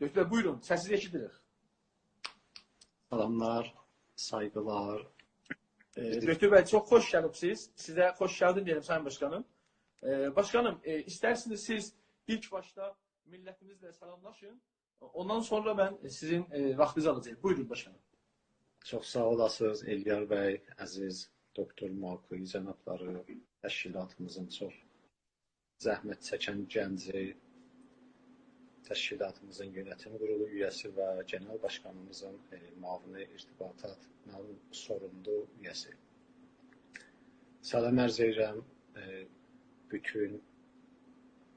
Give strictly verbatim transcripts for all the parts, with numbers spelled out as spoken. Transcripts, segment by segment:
دؤکتور بی، بویورون، سسینیزی ائشیدیریک. سلاملار، سایغیلار. ائ، دؤکتور بی، چوخ خوش گلیبسیز. سیزه خوش گلدین دئییرم، سایین باشقانیم. ائ، باشقانیم، ائ، ایسترسینیز سیز ایلک باشدا میللتیمیزله سلاملاشین. اوندان سونرا من سیزین، ائ، واختینیزی آلاجاغام. بویورون، باشقانیم. چوخ ساغ اولاسینیز، الیار بی، عزیز دکتر ماکویی جنابلاری، تشکیلاتیمیزین چوخ زحمت چکن گنجی، تشکیلاتیمیزین یؤنتیم قورولو اویه‌سی و گئنل باشقانیمیزین، ائ، معاون ارتباطات، معاون سوروملو اویه‌سی. سلام عرض ائدیرم، ائ، بوتون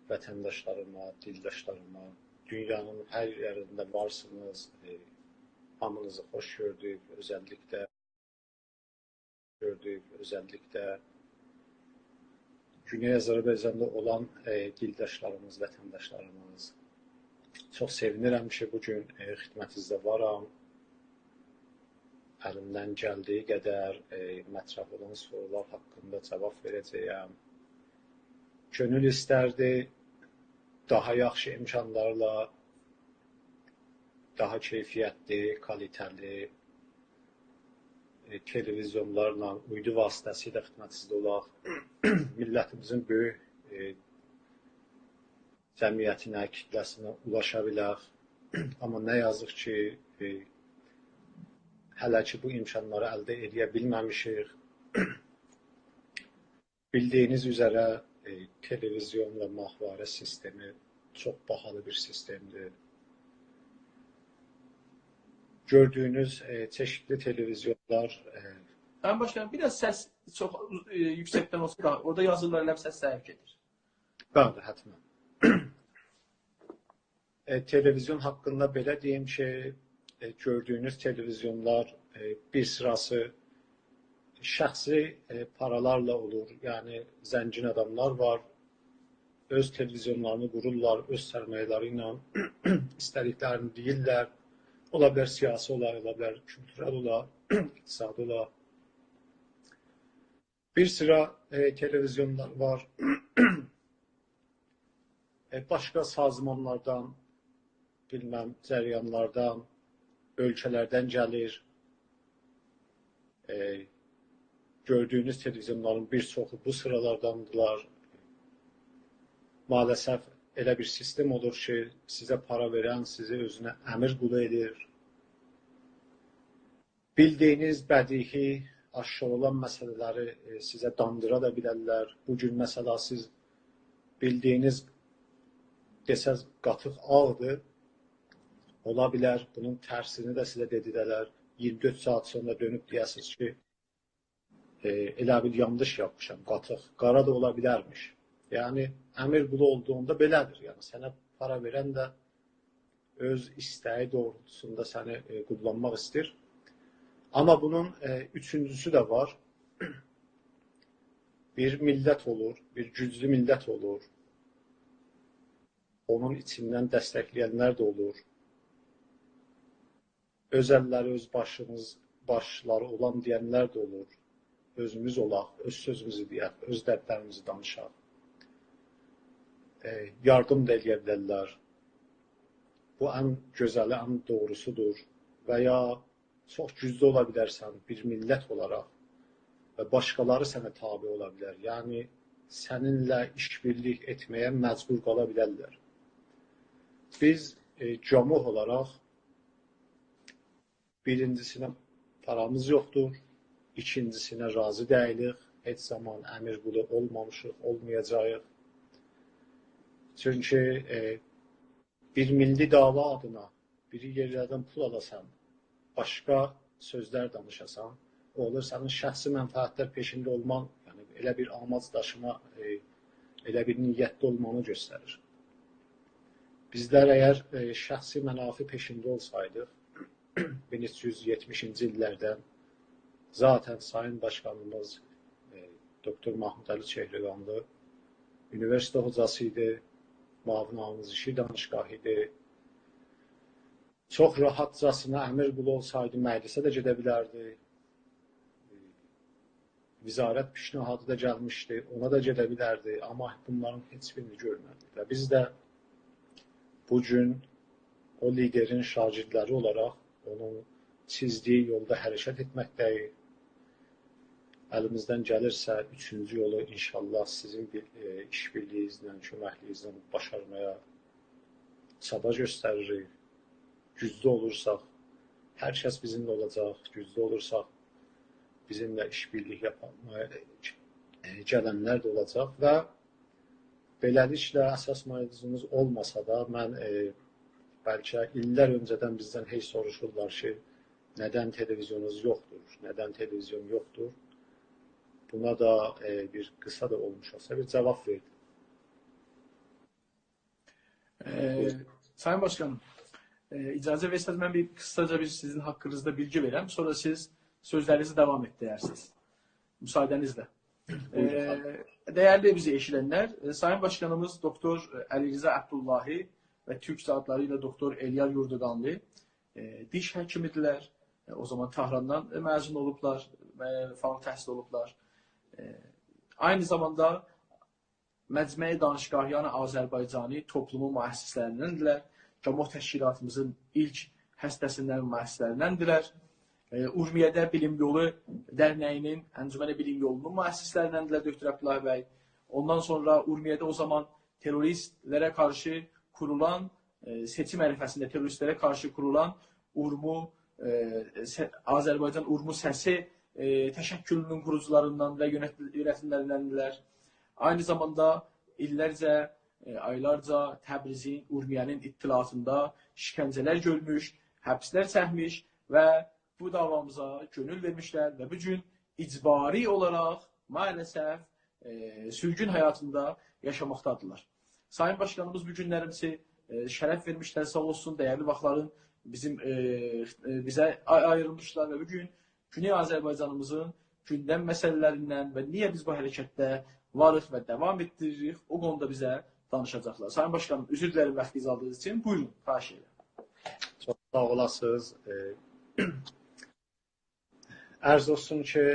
وطنداشلاریما، دیلداشلاریما، دونیانین هر یئرینده وارسینیز، ائ، هامینیزی خوش گؤردوک، اؤزللیکله گؤردوک، اؤزللیکله گونئی آذربایجاندا اولان، ائ، دیلداشلاریمیز، وطنداشلاریمیز. چوخ سئوینیرم کی، بو گون، ائ، خدمتینیزده وارام. الیمدن گلدیگی قدر، ائ، مطرح اولان سورولار حاقیندا جاواب وئره‌جه‌یم. کؤنول ایستردی داها یاخشی امکانلارلا، داها کیفیتلی، کالیته‌لی، ائ، تلویزیونلارلا، اویدو واسطه‌سیله خدمتینیزده اولاق. میللتیمیزین بؤیوک، ائ، جمعیتینه، کیتله‌سینه اولاشا بیلک. آمما نه یازیق کی، ائ، هله کی بو امکانلاری الده ائله‌یه بیلمه‌میشیک. بیلدیگینیز اوزره، ائ، تلویزیون و ماهواره سیستمی چوخ باهالی بیر سیستمدیر. گؤردویونوز، ائ، چئشیتلی تلویزیونلار، ائ، سایین باشقانیم، بیر آز سس چوخ، ائ، یوکسکدن اولسا دا، اورادا یازیللار، ائله بیر سس ضعیف گئدیر. بلی، حتماً. ائ، تلویزیون حاقیندا بئله دئییم کی، ائ، گؤردویونوز تلویزیونلار، ائ، بیر سیراسی شخصی، ائ، پارالارلا اولور. یعنی زنگین آداملار وار، اؤز تلویزیونلارینی قورورلار، اؤز سرمایه‌لری ایله ایسته‌دیکلرینی دئییرلر. اولا بیلر سیاسی اولا، اولا بیلر کولتورل اولا، اقتصادی اولا. بیر سیرا، ائ، تلویزیونلار وار. ائ، باشقا سازمانلاردان، بیلمم، جریانلاردان، اؤلکه‌لردن گلیر. ائ، گؤردویونوز تلویزیونلارین بیر چوخو بو سیرالارداندیلار. مع‌الاسف ائله بیر سیستم اولور کی، سیزه پارا وئرن سیزی اؤزونه امیر قولو ائدیر. بیلدیگینیز بدیهی، آشکار اولان مسئله‌لری، ائ، سیزه داندیرا دا بیلرلر. بو گون، مثلا، سیز بیلدیگینیز، دئسز، قاتیق آغدیر، اولا بیلر بونون ترسینی ده سیزه دئدیرلر. ایگیرمی دؤرد ساعات سونرا دؤنوب دئیه‌سینیز کی، ائ، ائله بیل یانلیش یاپمیشام، قاتیق قارا دا اولا بیلرمیش. یعنی، امیر قولو اولدوغوندا بئله‌دیر. یعنی، سنه پارا وئرن ده اؤز ایسته‌یی دوغرولتوسوندا سنی، ائ، قوللانماق ایسته‌ییر. آمما بونون، ائ، اوچونجوسو ده وار. بیر میللت اولور، بیر گوجلو میللت اولور. اونون ایچیندن دستکله‌ینلر ده اولور. اؤز اللری، اؤز باشیمیز، باشلاری اولان دئینلر ده اولور. اؤزوموز اولاق، اؤز سؤزوموزو دئیک، اؤز دردلریمیزی دانیشاق. ائ، یاردیم دا ائله‌یه بیلرلر. بو ان گؤزلی، ان دوغروسودور. و یا چوخ گوجلو اولا بیلرسن بیر میللت اولاراق و باشقالاری سنه تابع اولا بیلر. یعنی، سنینله ایش‌بیرلیک ائتمه‌یه مجبور قالا بیلرلر. بیز، ائ، گاموح اولاراق بیرینجیسینه پارامیز یوخدور، ایکینجیسینه راضی دئییلیک، هئچ زامان امیر قولو اولمامیشیق، اولمایاجاغیق. چونکی، ائ، بیر میللی دعوا آدینا بیر یئرلردن پول آلاسان، باشقا سؤزلر دانیشاسان، او اولور سنین شخصی منفعتلر پئشینده اولمان، یعنی ائله بیر آماج داشیما، ائ، ائله بیر نیتده اولمانی گؤستریر. بیزلر اگر، ائ، شخصی منافع پئشینده اولسایدیق، مین اوچ یوز یئتمیشینجی ایللردن ذاتاً سایین باشقانیمیز، ائ، دکتر محمودعلی چهرگانلی اونیوئرسیتئت هوجاسی ایدی، معاون آموزشی دانشگاهی ایدی. چوخ راحتجاسینا امیر قولو اولسایدی، مجلسه ده گئده بیلردی. وزارت پیشنهادی دا گلمیشدی، اونا دا گئده بیلردی، آمما بونلارین هئچ بیرینی گؤرمه‌دی. و بیز ده بو گون او لیدرین شاگردلری اولاراق اونون چیزدیگی یولدا حرکت ائتمکده‌ییک. الیمیزدن گلیرسه، اوچونجو یولو انشاءالله سیزین بیر-، ائ، ایش‌بیرلیگینیزله، کؤمکلیگینیزله باشارماغا چابا گؤستریریک. گوجلو اولورساق، هر کس بیزیمله اولاجاق. گوجلو اولورساق، بیزیمله ایش‌بیرلیک یاپان، ائ، گلنلر ده اولاجاق و بئله‌لیکله، اساس موضوعوموز اولماسا دا، من، ائ، بلکه ایللر اؤنجه‌دن بیزدن هئی سوروشورلار کی، «ندن تلویزیونونوز یوخدور؟ ندن تلویزیون یوخدور؟» بونا دا، ائ، بیر قیسا دا اولموش اولسا، بیر جاواب وئردیم. ائ، سایین باشقانیم، ائ، اجازه وئرسز، من بیر قیساجا بیر سیزین حاققینیزدا بیلگی وئرم، سونرا سیز سؤزلرینیزی داوام ائتدیررسینیز. مساعده‌نیزله. بویورون، ائ، خانیم. دیرلی بیزی ائشیدنلر، ائ، سایین باشقانیمیز دوکتور علیرضا عبداللهی و تورک آدلاری ایله دوکتور ائلیار یوردوقانلی، ائ، دیش حکیمی‌دیرلر. ائ، او زامان تهراندان، ائ، مأذون اولوبلار و فارغ‌التحصیل اولوبلار. ائ، عینی زاماندا مجمع دانشگاهیان آذربایجانی توپلومون مؤسسلریندندیرلر. گاموح تشکیلاتیمیزین ایلک هسته‌سیندن، مؤسسلریندندیرلر. ائ، اورمیه‌ده بیلیم یولو درنه‌یی‌نین، انجمن بیلیم یولونون مؤسسلریندندیرلر دوکتور عبدالله بی. اوندان سونرا اورمیه‌ده او زامان تروریستلره قارشی قورولان، ائ، سئچیم عرفه‌سینده تروریستلره قارشی قورولان اورمو، ائ، سه-، آذربایجان اورمو سسی، ائ، تشکلونون قوروجولاریندان و یؤنت-، یؤنتیملریندندیرلر. عینی زاماندا ایللرجه، ائ، آیلارجا تبریزین، اورمیه‌نین اطلاعاتیندا شکنجه‌لر گؤرموش، حبسلر چکمیش و بو دعوامیزا کؤنول وئرمیشلر و بو گون اجباری اولاراق مع‌الاسف، ائ، سورگون حیاتیندا یاشاماقدادیرلار. سایین باشقانیمیز بو گونلری بیزه، ائ، شرف وئرمیشلر، ساغ اولسون، دیرلی واختلارین بیزیم، ائ، ائ، بیزه آی-، آییرمیشلار و بو گون گونئی آذربایجانیمیزین گوندم مسئله‌لریندن و نییه بیز بو حرکتده واریق و داوام ائتدیریریک، او قونودا بیزه دانیشاجاقلار. سایین باشقانیم، عذر دیلریم واختینیزی آلدیغینیز اوچون. بویورون، خواهش ائدیرم. چوخ ساغ اولاسینیز. ائ، عرض اولسون کی،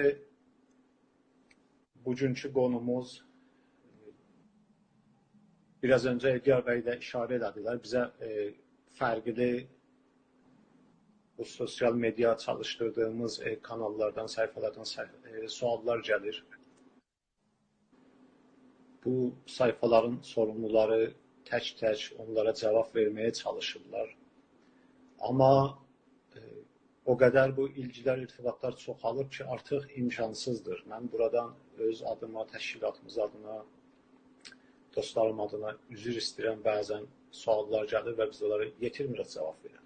بوگونکو قونوموز، بیر آز اؤنجه ائلیار بی ده ایشاره ائله‌دیلر. بیزه، ائ، فرقلی بو سوسیال مئدیا چالیشدیردیغیمیز، ائ، کاناللاردان، صفحه‌لردن صف-، ائ، سؤاللار گلیر. بو صفحه‌لرین سوروملولاری تک‌تک اونلارا جاواب وئرمه‌یه چالیشیرلار. آمما، ائ، او قدر بو ایلگیلر، ارتباطلار چوخالیر کی، آرتیق امکانسیزدیر. من بورادان اؤز آدیما، تشکیلاتیمیز آدینا، دوستلاریم آدینا عذر ایسته‌ییرم. بعضا سؤاللار گلیر و بیز اونلاری یئتیرمیریک جاواب وئرک.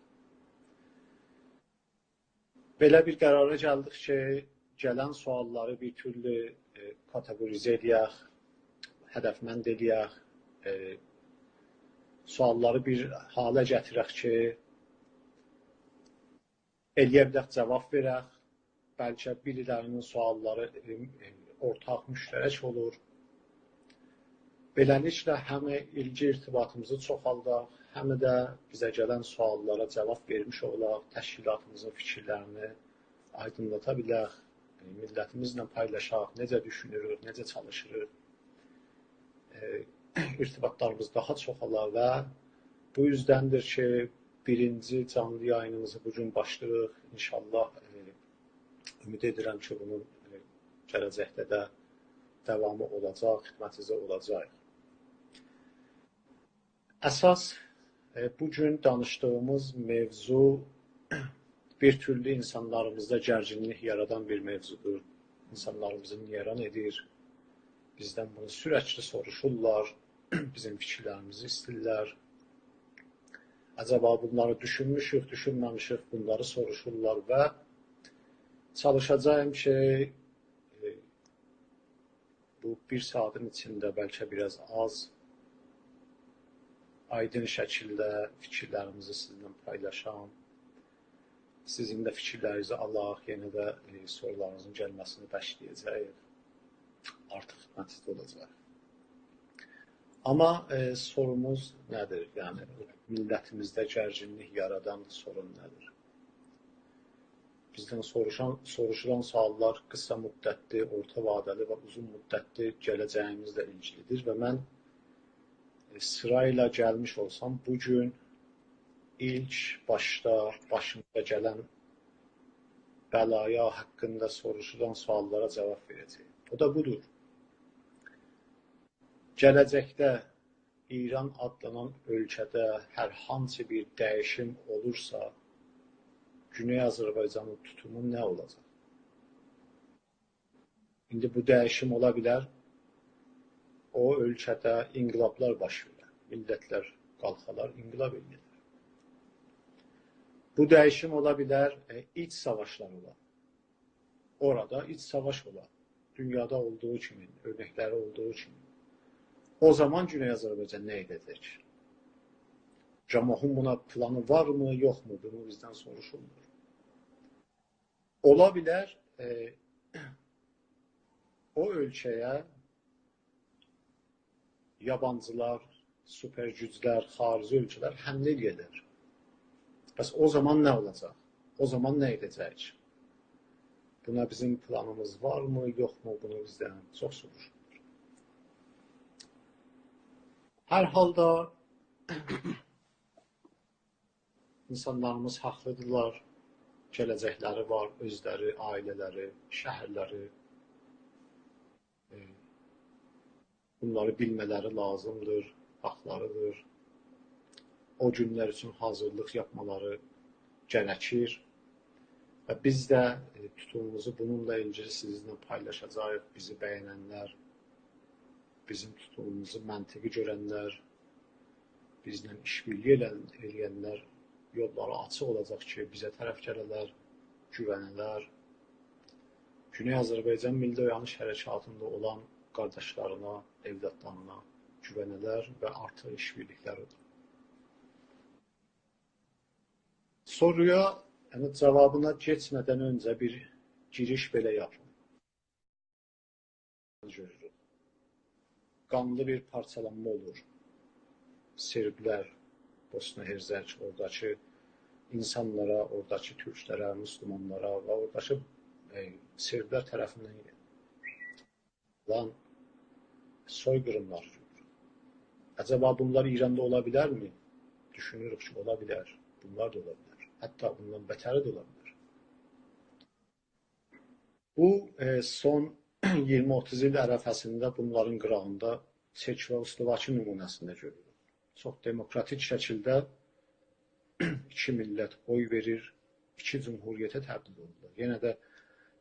بئله بیر قرارا گلدیک کی، گلن سؤاللاری بیر تورلو، ائ، کاتئگوریزه ائله‌یک، هدفمند ائله‌یک، ائ، سؤاللاری بیر حالا گتیرک کی، ائلیه بیلک جاواب وئرک، بلکه بیریلری‌نین سؤاللاری، ائ، ائ، اورتاق، مشترک اولور. بئله‌لیکله، هم ایلگی ارتباطیمیزی چوخالداق، هم ده بیزه گلن سؤاللارا جاواب وئرمیش اولاق، تشکیلاتیمیزین فیکیرلرینی آیدینلادا بیلک، میللتیمیزله پایلاشاق، نئجه دوشونوروک، نئجه چالیشیریق. ائ، ارتباطلاریمیز داها چوخالار و بو اوزدندیر کی، بیرینجی جانلی یایینیمیزی بو گون باشلاییریق. انشاءالله، ائ، امید ائدیرم کی، بونون، ائ، گله‌جکده ده داوامی اولاجاق، خدمتینیزده اولاجاق. اساس، ائ، بو گون دانیشدیغیمیز موضوع بیر تورلو اینسانلاریمیزدا گرگینلیک یارادان بیر موضوعدور. اینسانلاریمیزی نیگران ائدیر. بیزدن بونو سورکلی سوروشورلار، بیزیم فیکیرلریمیزی ایسته‌ییرلر. عجبا بونلاری دوشونموشوک، دوشونمه‌میشیک، بونلاری سوروشورلار و چالیشاجاغام کی، ائ، بو بیر ساعاتین ایچینده بلکه بیر آز آز آیدین شکیلده فیکیرلریمیزی سیزینله پایلاشام. سیزین ده فیکیرلرینیزی آلاق، یئنه ده، ائ، سورولارینیزین گلمه‌سینی بکله‌یه‌جه‌ییک. آرتیق خدمتینیزده اولاجاق. آمما، ائ، سوروموز نه‌دیر؟ یعنی، میللتیمیزده گرگینلیک یارادان سورون نه‌دیر؟ بیزدن سوروشان، سوروشولان سؤاللار قیسا مدتلی، اورتا وعده‌لی و اوزون مدتلی گله‌جه‌ییمیزله ایلگیلیدیر و من، ائ، سیرایلا گلمیش اولسام، بو گون ایلک باشدا باشیمیزا گلن بلایا حاقیندا سوروشولان سؤاللارا جاواب وئره‌جه‌ییک. او دا بودور. گله‌جکده ایران آدلانان اؤلکه‌ده هر هانسی بیر دییشیم اولورسا، گونئی آذربایجانین توتومو نه اولاجاق؟ ایندی بو دییشیم اولا بیلر، او اؤلکه‌ده انقلابلار باش وئرر، میللتلر قالخالار، انقلاب ائله‌یرلر. بو دییشیم اولا بیلر، ائ، ایچ ساواشلار اولا. اورادا ایچ ساواش اولا. دونیادا اولدوغو کیمی، اؤرنکلری اولدوغو کیمی. او زامان گونئی آذربایجان نه ائده‌جک؟ گاموحون بونا پلانی وارمی، یوخمو؟ بونو بیزدن سوروشولمور. اولا بیلر، ائ، او اؤلکه‌یه یابانجیلار، سوپر گوجلر، خاریجی اؤلکه‌لر حمله ائله‌یه‌لر. بس او زامان نه اولاجاق؟ او زامان نه ائده‌جه‌ییک؟ بونا بیزیم پلانیمیز وارمی، یوخمو؟ بونو بیزدن چوخ سوروشولور. هر حالدا اینسانلاریمیز حاقلیدیرلار. گله‌جکلری وار، اؤزلری، عائله‌لری، شهرلری. ائ، بونلاری بیلمه‌لری لازیمدیر، حاقلاریدیر. او گونلر اوچون حاضیرلیق یاپمالاری گره‌کیر. و بیز ده، ائ، توتوموموزو بونونلا ایلگیلی سیزینله پایلاشاجاغیق. بیزی بَیه‌ننلر، بیزیم توتوموموزو منطقی گؤرنلر، بیزله ایش‌بیرلیگی ائلن-، ائله‌ینلر یوللاری آچیق اولاجاق کی، بیزه طرف گله‌لر، گووه‌نه‌لر. گونئی آذربایجان میللی اویانیش حرکاتیندا اولان قارداشلارینا، اولادلارینا گووه‌نه‌لر و آرتیق ایش‌بیرلیکلر اولار. سورویا، یعنی جاوابینا کئچمه‌دن اؤنجه بیر گیریش بئله یاپیم. گؤروروک. قانلی بیر پارچالانما اولور. سربلر، بوسنا هرزک، اوراداکی اینسانلارا، اوراداکی تورکلره، مسلمانلارا و اوراداکی، ائ، سربلر طرفیندن اولان سوی‌قیریملار گؤروروک. عجبا بونلار ایراندا اولا بیلرمی؟ دوشونوروک کی، اولا بیلر. بونلار دا اولا بیلر. حتی بوندان بتری ده اولا بیلر. بو، ائ، سون اییرمی اوتوز ایل عرفه‌سینده بونلارین قیراغیندا چک و اسلوواکی نمونه‌سینده گؤروروک. چوخ دموکراتیک شکیلده ایکی میللت اوی وئریر، ایکی جمهوریته تبدیل اولورلار. یئنه ده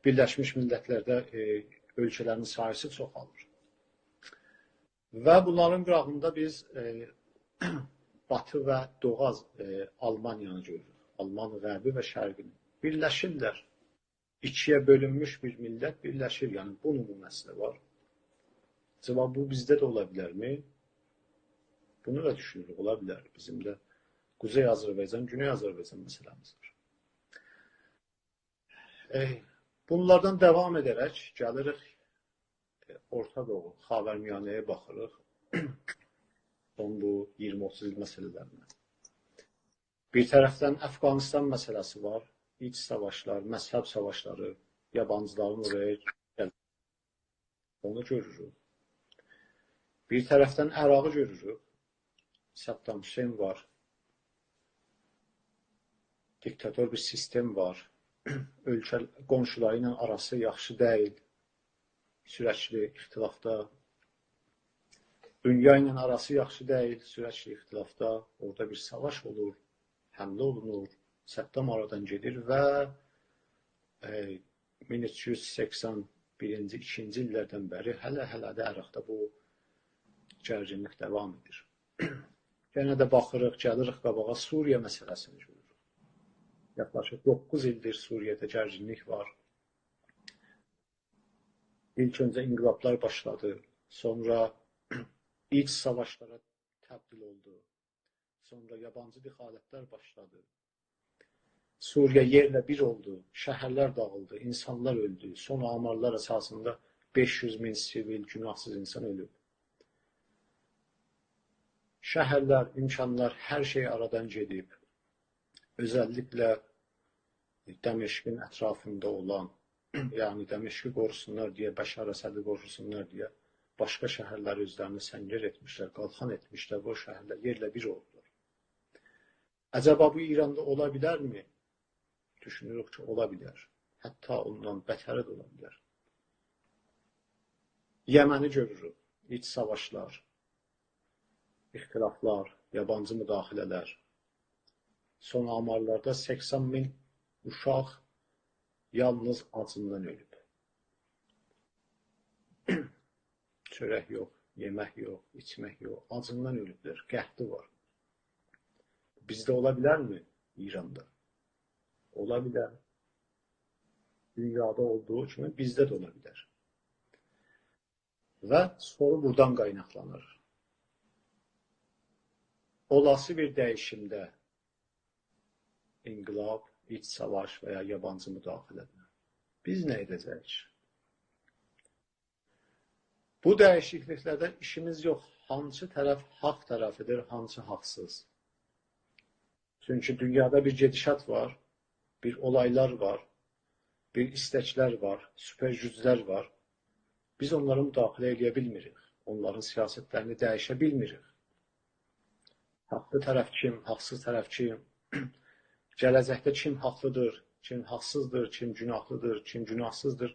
بیرلشمیش میللتلرده، ائ، اؤلکه‌لرین ساییسی چوخالیر. و بونلارین قیراغیندا بیز، ائ، باتی و دوغاز، ائ، آلمانیانی گؤروروک. آلمان غربی و شرقینی. بیرلشیرلر. ایکی‌یه بؤلونموش بیر میللت بیرلشیر. یعنی، بو نمونه‌سی ده وار. عجبا بو بیزده ده اولا بیلرمی؟ بونو دا دوشونوروک، اولا بیلر. بیزیم ده قوزئی آذربایجان، گونئی آذربایجان مسئله‌میز وار. ائ، بونلاردان داوام ائده‌رک گلیریک، ائ، اورتا دوغو، خاورمیانه‌یه باخیریق. سون بو اییرمی اوتوز ایل مسئله‌لرینه. بیر طرفدن افغانستان مسئله‌سی وار، ایچ ساواشلار، مذهب ساواشلاری، یابانجیلارین اورایا گل-، اونو گؤروروک. بیر طرفدن عراقی گؤروروک. صدام حسین وار. دیکتاتور بیر سیستم وار. اؤلکه قونشولاری ایله آراسی یاخشی دئییل. سورکلی اختلافدا. دونیا ایله آراسی یاخشی دئییل، سورکلی اختلافدا. اورادا بیر ساواش اولور، حمله اولونور، صدام آرادان گئدیر و، ائ، مین اوچ یوز سکسن بیرینجی، ایکینجی ایللردن بری هله، هله ده عراقدا بو گرگینلیک داوام ائدیر. یئنه ده باخیریق، گلیریک قاباغا، سوریه مسئله‌سینی گؤروروک. یاخلاشیق دوققوز ایلدیر سوریه‌ده گرگینلیک وار. ایلک اؤنجه انقلابلار باشلادی، سونرا ایچ ساواشلارا تبدیل اولدو، سونرا یابانجی دخالتلر باشلادی. سوریه یئرله بیر اولدو، شهرلر داغیلدی، اینسانلار اؤلدو. سون آمارلار اساسیندا بئش یوز مین سیویل، گوناهسیز اینسان اؤلوب. شهرلر، امکانلار، هر شئی آرادان گئدیب. اؤزللیکله دمشقین اطرافیندا اولان، یعنی دمشقی قوروسونلار دئیه، بشار اسدی قوروسونلار دئیه باشقا شهرلری اؤزلرینه سنگر ائتمیشلر، قالخان ائتمیشلر و او شهرلر یئرله بیر اولدولار. عجبا بو ایراندا اولا بیلرمی؟ دوشونوروک کی، اولا بیلر. حتی اوندان بتری ده اولا بیلر. یمنی گؤروروک. ایچ ساواشلار، اختلافلار، یابانجی مداخله‌لر. سون آمارلاردا سکسن مین اوشاق یالنیز آجیندان اؤلوب. چؤرک یوخ، یئمک یوخ، ایچمک یوخ. آجیندان اؤلوبلر، قحطی وار. بیزده اولا بیلرمی؟ ایراندا. اولا بیلر. دونیادا اولدوغو کیمی بیزده ده اولا بیلر. و سورو بورادان قایناقلانیر. اولاسی بیر دییشیمده، انقلاب، ایچ ساواش و یا یابانجی مداخله‌ده، بیز نه ائده‌جه‌ییک؟ بو دییشیکلیکلرده ایشیمیز یوخ. هانسی طرف حاق طرفیدیر، هانسی حاقسیز. چونکی دونیادا بیر گئدیشات وار، بیر اولایلار وار، بیر ایستکلر وار، سوپر گوجلر وار. بیز اونلارا مداخله ائله‌یه بیلمیریک. اونلارین سیاستلرینی دییشه بیلمیریک. حاقلی طرف کیم، حاقسیز طرف کیم، گله‌جکده کیم حاقلیدیر، کیم حاقسیزدیر، کیم گوناهلیدیر، کیم گوناهسیزدیر،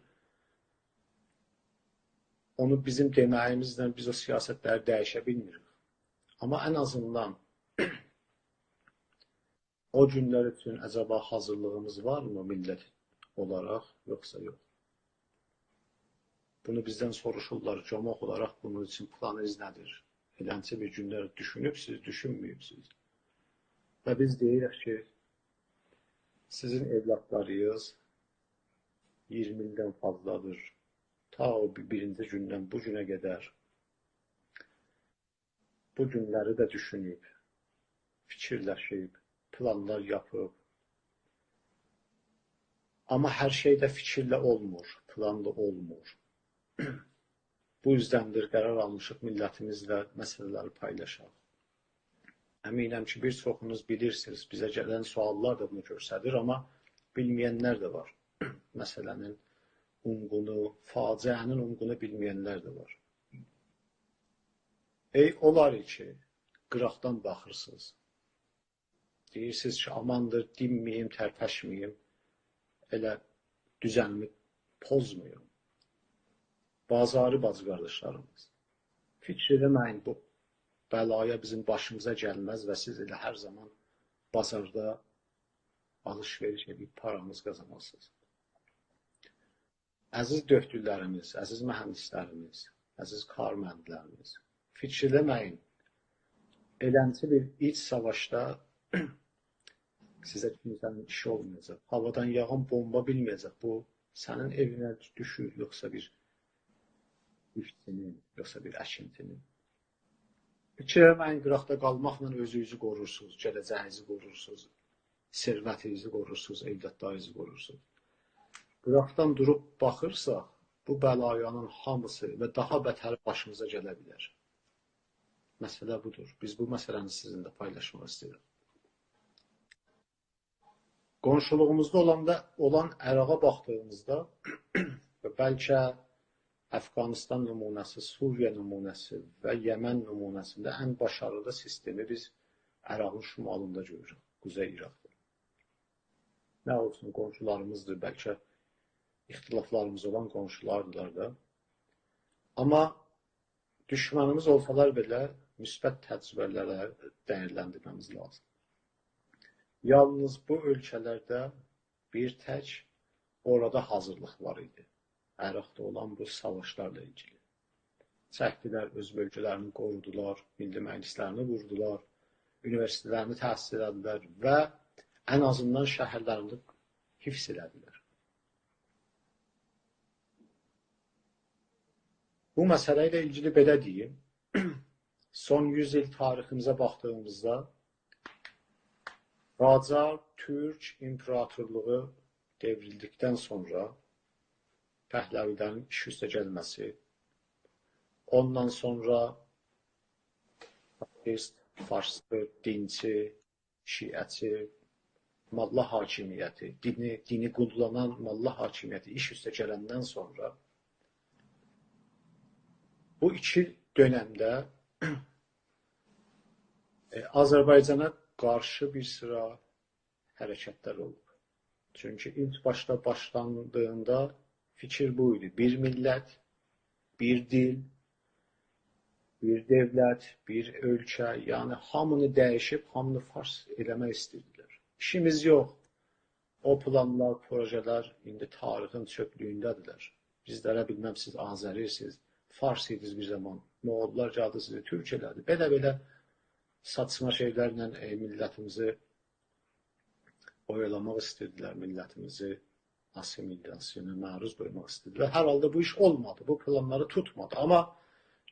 اونو بیزیم دئمه‌ییمیزله بیز او سیاستلری دییشه بیلمیریک. آمما ان آزیندان او گونلر اوچون عجبا حاضیرلیغیمیز وارمی میللت اولاراق، یوخسا یوخ؟ بونو بیزدن سوروشورلار، گاموح اولاراق بونون اوچون پلانینیز نه‌دیر؟ ائلنجه بیر گونلر دوشونوبسوز، دوشونمه‌ییبسیز؟ و بیز دئییریک کی، سیزین اولادلارینیز اییرمی ایلدن فاضلادیر، تا او بی-، بیرینجی گوندن بو گونه قدر بو گونلری ده دوشونوب، فیکیرلشیب، پلانلار یاپیب. آمما هر شئی ده فیکیرله اولمور، پلانلا اولمور. بو اوزدندیر قرار آلمیشیق میللتیمیزله مسئله‌لری پایلاشاق. امینم کی، بیر چوخونوز بیلیرسینیز، بیزه گلن سؤاللار دا بونو گؤستریر، آمما بیلمه‌ینلر ده وار. مسئله‌نین عمقونو، فاجعه‌نین عمقونو بیلمه‌ینلر ده وار. ای اولار کی، قیراقدان باخیرسینیز. دئییرسینیز کی، آماندیر، دینمه‌ییم، ترپشمه‌ییم، ائله دوزنیمی پوزماییم. بازاری باجی قارداشلاریمیز، فیکیر ائله‌مه‌یین، بو بلایا بیزیم باشیمیزا گلمز و سیز ائله هر زامان بازاردا آلیش-وئریش ائدیب پارانیزی قازاناسینیز. عزیز دؤکتورلریمیز، عزیز مهندسلریمیز، عزیز کارمندلریمیز، فیکیر ائله‌مه‌یین، ائلنجه بیر ایچ ساواشدا سیزه کیمسه‌نین ایشی اولمایاجاق. هاوادان یاغان بومبا بیلمه‌یه‌جک بو سنین ائوینه دوشور، یوخسا بیر ایشچی‌نین، یوخسا بیر اکینچی‌نین. فیکیر ائله‌مه‌یین، قیراقدا قالماقلا اؤزونوزو قورورسونوز، گله‌جه‌یینیزی قورورسونوز، ثروتینیزی قورورسونوز، اولادلارینیزی قورورسونوز. قیراقدان دوروب باخیرساق، بو بلاینین هامیسی و داها بتری باشیمیزا گله بیلر. مسئله بودور. بیز بو مسئله‌نی سیزینله پایلاشماق ایسته‌ییریک. قونشولوغوموزدا اولاندا، اولان عراقا باخدیغیمیزدا و بلکه افغانستان نمونه‌سی، سوریه نمونه‌سی و یمن نمونه‌سینده ان باشاریلی سیستمی بیز عراقین شمالیندا گؤروروک، قوزئی عراقدا. نه اولسون، قونشولاریمیزدیر، بلکه اختلافلاریمیز اولان قونشولاردیلار دا. آمما دوشمنیمیز اولسالار بئله، مثبت تجربه‌لری دیرلندیرمه‌میز لازیم. یالنیز بو اؤلکه‌لرده بیر تک اورادا حاضیرلیق وار ایدی. عراقدا اولان بو ساواشلارلا ایلگیلی. چکدیلر، اؤز بؤلگه‌لرینی قورودولار، میللی مجلیسلرینی قوردولار، اونیوئرسیتئتلرینی تأسیس ائله‌دیلر و ان آزیندان شهرلرینی حفظ ائله‌دیلر. بو مسئله ایله ایلگیلی بئله دئییم، سون یوز ایل تاریخیمیزه باخدیغیمیزدا قاجار تورک ایمپراتورلوغو دئوریلدیکدن سونرا پهلوی‌لرین ایش اوسته گلمه‌سی، اوندان سونرا فاشیست، فاشیست، دینچی، شیعه‌چی، ماللا حاکمیتی، دینی، دینی قوللانان ماللا حاکمیتی ایش اوسته گلندن سونرا بو ایکی دؤنمده، ائ، آذربایجانا قارشی بیر سیرا حرکتلر اولوب. چونکی ایلک باشدا باشلاندیغیندا فیکیر بو ایدی: بیر میللت، بیر دیل، بیر دؤولت، بیر اؤلکه، یعنی هامینی دییشیب، هامینی فارس ائله‌مک ایسته‌ییردیلر. ایشیمیز یوخ. او پلانلار، پروژه‌لر ایندی تاریخین چؤپلویونده‌دیرلر. بیزلره، بیلمم، سیز آذری‌سیز، فارس ایدینیز بیر زامان، موغوللار گلدی سیزی تورک ائله‌دی. بئله-بئله ساچما شئیلرله، ائ، میللتیمیزی اویالاماق ایسته‌ییردیلر، میللتیمیزی آسیمیلاسیونا معروض قویماق ایسته‌ییردیلر. هر حالدا بو ایش اولمادی، بو پلانلاری توتمادی. آمما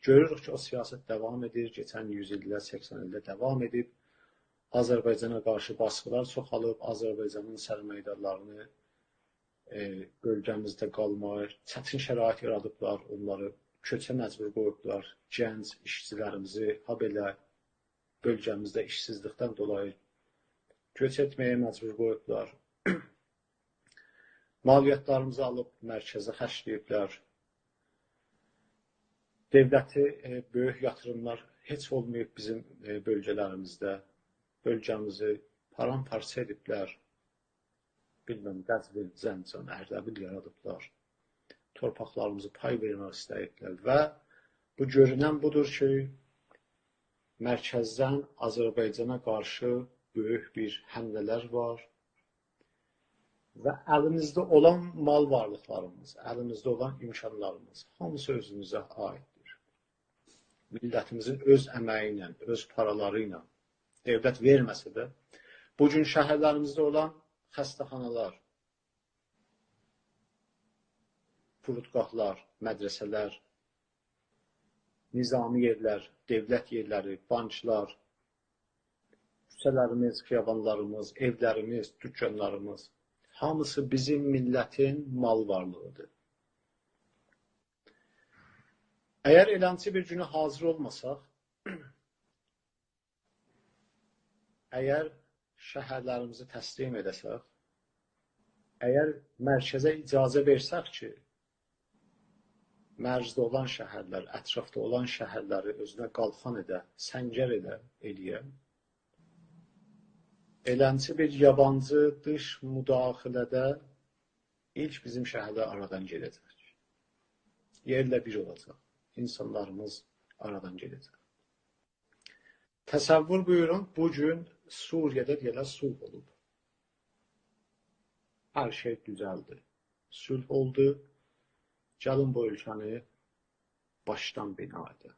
گؤروروک کی، او سیاست داوام ائدیر، کئچن یوز ایلده، سکسن ایلده داوام ائدیب. آذربایجانا قارشی باسقیلار چوخالیب، آذربایجانین سرمایه‌دارلارینی، ائ، بؤلگه‌میزده قالماغا چتین شرایط یارادیبلار، اونلاری کؤچه مجبور قویوبلار. گنج ایشچیلریمیزی، هابئله بؤلگه‌میزده ایشسیزلیکدن دولایی کؤچ ائتمه‌یه مجبور قویوبلار. مالیاتلاریمیزی آلیب مرکزه خرجله‌ییبلر. دؤولتی، ائ، بؤیوک یاتیریملار هئچ اولماییب بیزیم، ائ، بؤلگه‌لریمیزده. بؤلگه‌میزی پارام‌پارچا ائدیبلر. بیلمم، قزوین، زنجان، اردبیل یارادیبلار. تورپاقلاریمیزی پای وئرمک ایسته‌ییبلر و بو گؤرونن بودور کی، مرکزدن آذربایجانا قارشی بؤیوک بیر حمله‌لر وار و الیمیزده اولان مال وارلیقلاریمیز، الیمیزده اولان امکانلاریمیز هامیسی اؤزوموزه عایددیر. میللتیمیزین اؤز امه‌یی ایله، اؤز پارالاری ایله، دؤولت وئرمه‌سه ده، بو گون شهرلریمیزده اولان خسته‌خانالار، فرودگاهلار، مدرسه‌لر، نظامی یئرلر، دؤولت یئرلری، بانکلار، کوچه‌لریمیز، خیابانلاریمیز، ائولریمیز، دوکانلاریمیز، هامیسی بیزیم میللتین مال وارلیغیدیر. اگر ائلنجه بیر گونه حاضر اولماساق، اگر شهرلریمیزی تسلیم ائده‌سک، اگر مرکزه اجازه وئرسک کی، مرزده اولان شهرلر، اطرافدا اولان شهرلری اؤزونه قالخان ائده، سنگر ائده، ائله‌یه، ائلنجه بیر یابانجی دیش مداخله‌ده ایلک بیزیم شهرلر آرادان گئده‌جک. یئرله بیر اولاجاق. اینسانلاریمیز آرادان گئده‌جک. تصور بویورون، بو گون سوریه‌ده دئیه‌لر صلح اولوب. هر شئی دوزلدی. صلح اولدو. گلین بو اؤلکه‌نی باشدان بنا ائدک.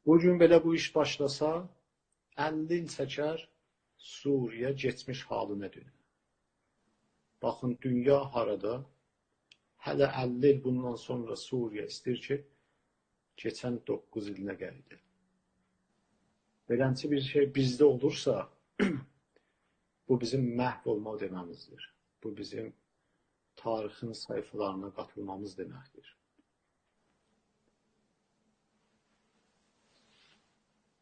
بو گون بئله بو ایش باشلاسا، اللی ایل چکر سوریه کئچمیش حالینا دؤنه. باخین، دونیا هارادا، هله اللی ایل بوندان سونرا سوریه ایسته‌ییر کی، کئچن دوققوز ایلینه قاییدا. بئلنجه بیر شئی بیزده اولورسا، بو بیزیم محو اولما دئمه‌میزدیر. بو بیزیم تاریخین صفحه‌لرینه قاتیلمامیز دئمکدیر.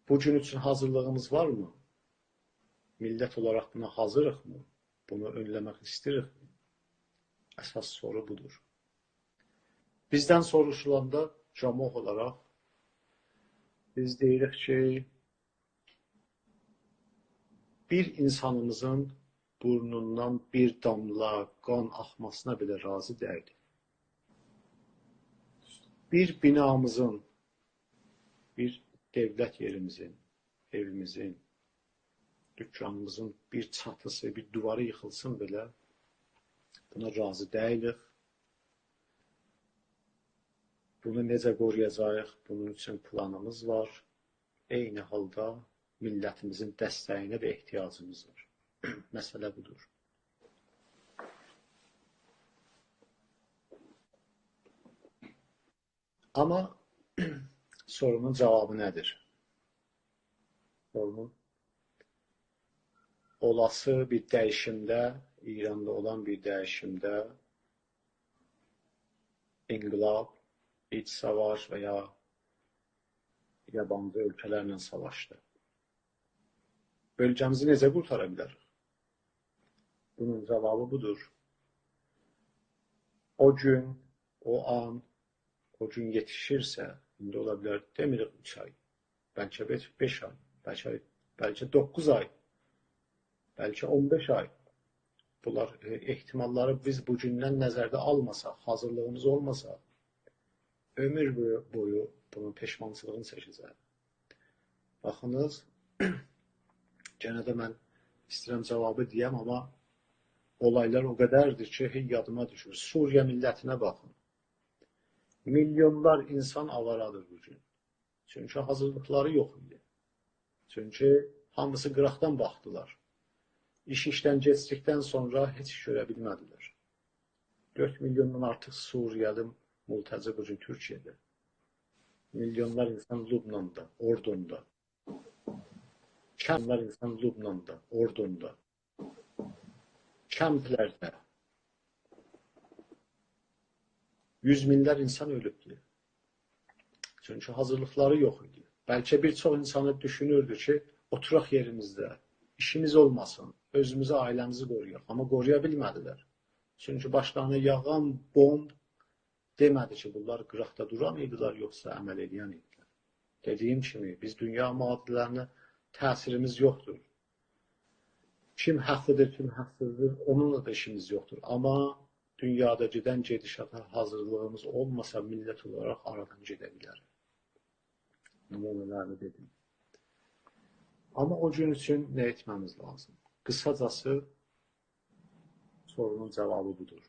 بو گون اوچون حاضرلیغیمیز وارمی؟ میللت اولاراق بونا حاضریقمی؟ بونو اؤنله‌مک ایسته‌ییریکمی؟ اساس سورو بودور. بیزدن سوروشولاندا گاموح اولاراق بیز دئییریک کی، بیر اینسانیمیزین بورنوندان بیر داملا قان آخماسینا بئله راضی دئییلیک. بیر بینامیزین، بیر دؤولت یئریمیزین، ائویمیزین، دوکانیمیزین بیر چاتیسی، بیر دیواری ییخیلسین بئله، بونا راضی دئییلیک. بونو نئجه قورویاجاغیق؟ بونون اوچون پلانیمیز وار. عینی حالدا میللتیمیزین دستگینه ده احتیاجیمیز وار. مسئله بودور. آمما سورونون جاوابی نه‌دیر؟ سورونون اولاسی بیر دییشیمده، ایراندا اولان بیر دییشیمده، انقلاب، ایچ ساواش و یا یابانجی اؤلکه‌لرله ساواشدا، بؤلگه‌میزی نئجه قورتارا بیلریک؟ بونون جاوابی بودور. او گون، او آن، او گون یئتیشیرسه، ایندی اولا بیلر، دئمیریک اوچ آی، بلکه بئش، بئش آی، بلکه بلکه دوققوز آی، بلکه اون بئش آی. بونلار، ائ، احتماللاری بیز بوگوندن نظرده آلماساق، حاضیرلیغیمیز اولماسا، عؤمور بویو، بویو بونون پشمانچیلیغینی چکه‌جک. باخینیز، گئنه ده من ایسته‌ییرم جاوابی دئیم، آمما اولایلار او قدردیر کی، هئی یادیما دوشور. سوریه میللتینه باخین. میلیونلار اینسان آوارادیر بو گون. چونکی حاضیرلیقلاری یوخ ایدی. چونکی هامیسی قیراقدان باخدیلار. ایش ایشدن کئچدیکدن سونرا هئچ ایش گؤره بیلمه‌دیلر. دؤرد میلیوندان آرتیق سوریه‌لی ملتجی بو گون تورکیه‌ده. میلیونلار اینسان لبناندا، اردندا. کملر اینسان لبناندا، اردندا. کمپلرده یوز مینلر اینسان اؤلوبدور. چونکی حاضیرلیقلاری یوخ ایدی. بلکه بیر چوخ اینسانی دوشونوردو کی، اوتوراق یئریمیزده، ایشیمیز اولماسین، اؤزوموزو، عائله‌میزی قورویاق. آمما قورویا بیلمه‌دیلر. چونکی باشلارینا یاغان بومب دئمه‌دی کی، بونلار قیراقدا دوران ایدیلر، یوخسا عمل ائله‌ین ایدیلر. دئدیگیم کیمی، بیز دونیا معادله‌لرینه تأثیریمیز یوخدور. کیم حاقلیدیر، کیم حاقسیزدیر، اونونلا دا ایشیمیز یوخدور. آمما دونیادا گئدن گئدیشاتا حاضیرلیغیمیز اولماسا، میللت اولاراق آرادان گئده بیلر. نمونه‌لرینی دئدیم. آمما او گون اوچون نه ائتمه‌میز لازیم؟ قیساجاسی، سورونون جاوابی بودور.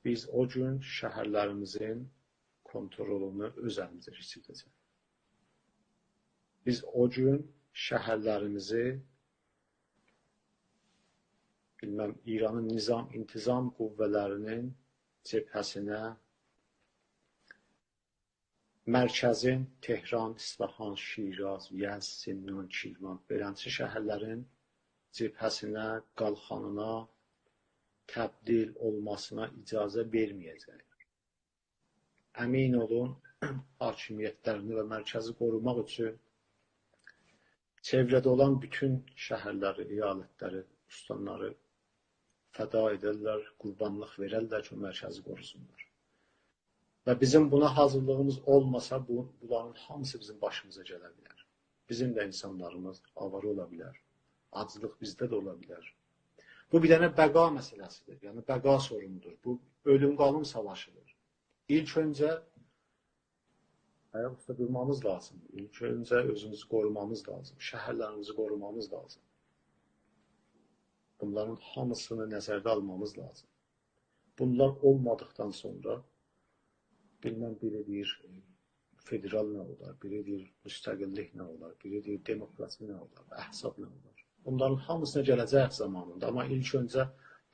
بیز او گون شهرلریمیزین کنترلونو اؤز الیمیزه کئچیرده‌جه‌ییک. بیز او گون شهرلریمیزی، بیلمم، ایرانین نظام، انتظام قوه‌لرینین جبهه‌سینه، مرکزین تهران، اصفهان، شیراز، یزد، سمنان، کرمان، بئلنجه شهرلرین جبهه‌سینه، قالخانینا تبدیل اولماسینا اجازه وئرمه‌یه‌جه‌ییک. امین اولون، حاکمیتلرینی و مرکزی قوروماق اوچون چئوره‌ده اولان بوتون شهرلری، ایالتلری، استانلاری فدا ائدرلر، قوربانلیق وئررلر کی، او مرکزی قوروسونلار. و بیزیم بونا حاضیرلیغیمیز اولماسا، بو، بونلارین هامیسی بیزیم باشیمیزا گله بیلر. بیزیم ده اینسانلاریمیز آواره اولا بیلر. آجلیق بیزده ده اولا بیلر. بو بیر دنه بقا مسئله‌سیدیر. یعنی بقا سورونودور. بو اؤلوم قالیم ساواشیدیر. ایلک اؤنجه آیاق اوسته دورمامیز لازیم. ایلک اؤنجه اؤزوموزو قورومامیز لازیم. شهرلریمیزی قورومامیز لازیم. بونلارین هامیسینی نظرده آلمامیز لازیم. بونلار اولمادیقدان سونرا، بیلمم، بیری دئییر، ائ، فدرال نه اولار، بیری دئییر، مستقللیک نه اولار، بیری دئییر، دموکراسی نه اولار، احزاب نه اولار. بونلارین هامیسینا گله‌جک زامانیندا. آمما ایلک اؤنجه